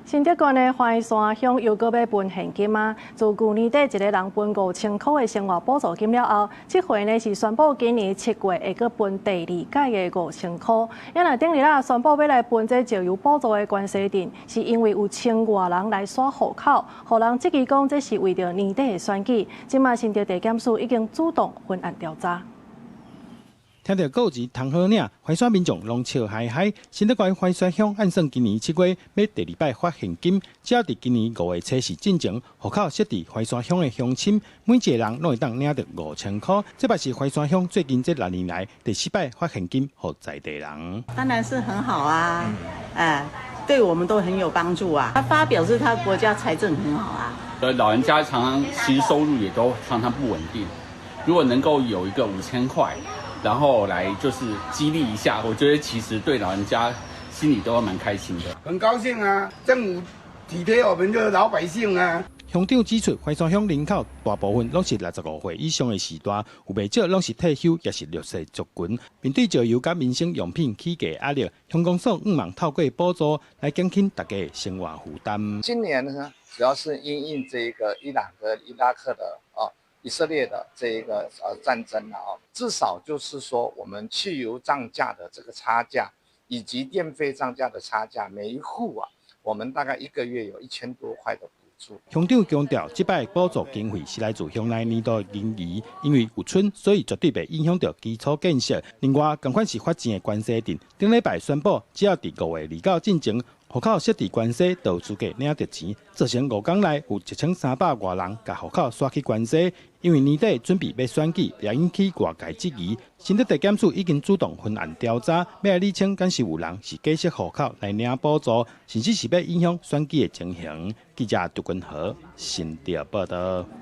新竹縣的淮山鄉又閣欲分現金啊！自舊年底一个人分5000箍的生活補助金了後，這回呢是宣布今年7月會閣分第二擺的五千箍。啊若頂日啊宣布欲來分這石油補助的關西鎮，是因為有千外人來刷戶口，予人質疑講這是為著年底的選舉。這馬新竹地檢署已經主動分案調查。聽著夠錢通好領，淮山民眾攏笑嗨嗨。新竹縣淮山鄉按算今年7月欲第二擺發現金，只要佇今年5月初四進前，戶口設佇淮山鄉的鄉親，每一個人攏會當領著五千箍。這擺是淮山鄉最近這6年來第四擺發現金予在地人。當然是很好啊，哎，對我們都很有幫助啊。他發表示他國家財政很好啊。老人家常常其實收入也都常常不穩定，如果能夠有一個5000塊，然後來就是激勵一下，我覺得其實對老人家心裡都蠻開心的。很高興啊，政府體貼我們這個老百姓啊。鄉長指出，淮山鄉人口大部分攏是65歲以上的時代，有袂少攏是退休，抑是弱勢族群。面對石油佮民生用品起價壓力，鄉公所向望透過補助來減輕大家的生活負擔。今年呢，主要是因應這個伊朗和伊拉克的啊，以色列的這一個戰爭啊，至少就是說，我們汽油漲價的這個差價，以及電費漲價的差價，每一戶啊，我們大概一個月有1000多塊的補助。鄉長強調，這擺補助經費是來自鄉內年度盈餘，因為有春，所以絕對袂影響著基礎建設。另外，仝款是發錢的關西鎮，頂禮拜宣布，只要佇5月29進前，戶口設佇關西，就有資格領著錢。造成5工內有1300外人共戶口徙去關西，因為年底準備欲選舉，也引起外界質疑。新竹地檢署已經主動分案調查，欲來理清敢是有人是假設戶口來領補助，甚至是欲影響選舉的情形。記者杜君和新竹報導。